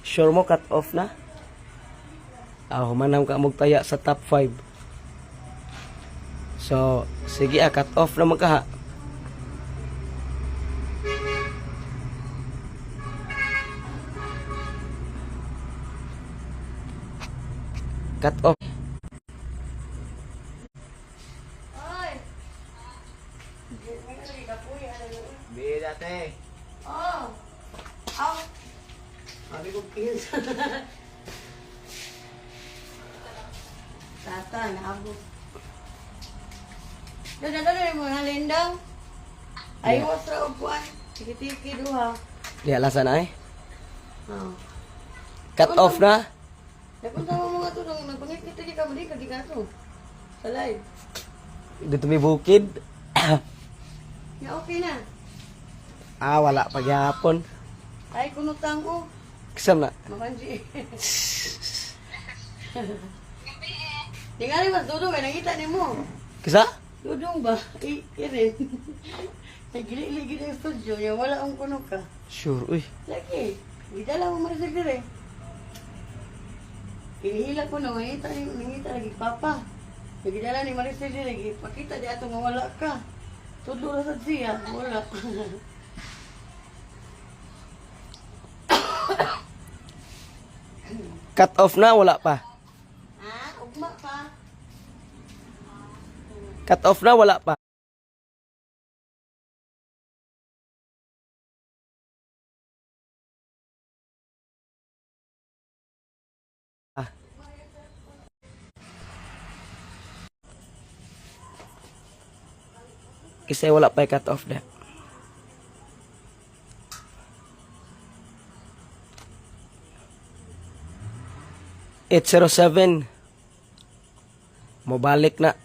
Sure mo cut off na? Ah, humanam ka magtaya sa top 5. So, sige ah, cut off na man ka ha. Cut off. Oy! Bida te. Oh! Aw! Sabi ko, pinsa. Tata, naabot. Doon na doon mo na lindang. Ay, wasra og kuan. Tiki-tiki duha. Diya lasa na eh. Oh. Cut off na. Napunta mo mga tulong, nagpangit-ngit ka mo di ka di ka to. Sa live. Dito may bukid. Ya okay na. Ah, wala pa gyapon. Ay kunutang ko. Kisam na. Makanji. Di nga rin mas dudong ay nakita ni mo. Kisa? Dudong ba? I irin. Nagili-ligi ng studio niya, wala akong kuno ka. Sure, uy. Lagi, gidala mo marisag dire. Hinihila ko na, mangita, nangita lagi papa. Nagidala ni Maricel dire, pakita di ato nga wala ka. Tudlo ra sad siya, wala. Cut off na, wala pa. Ah, ugma pa. Cut off na, wala pa. Ah. Kasi wala pa yung cut off na. 8:07. Mobalik na.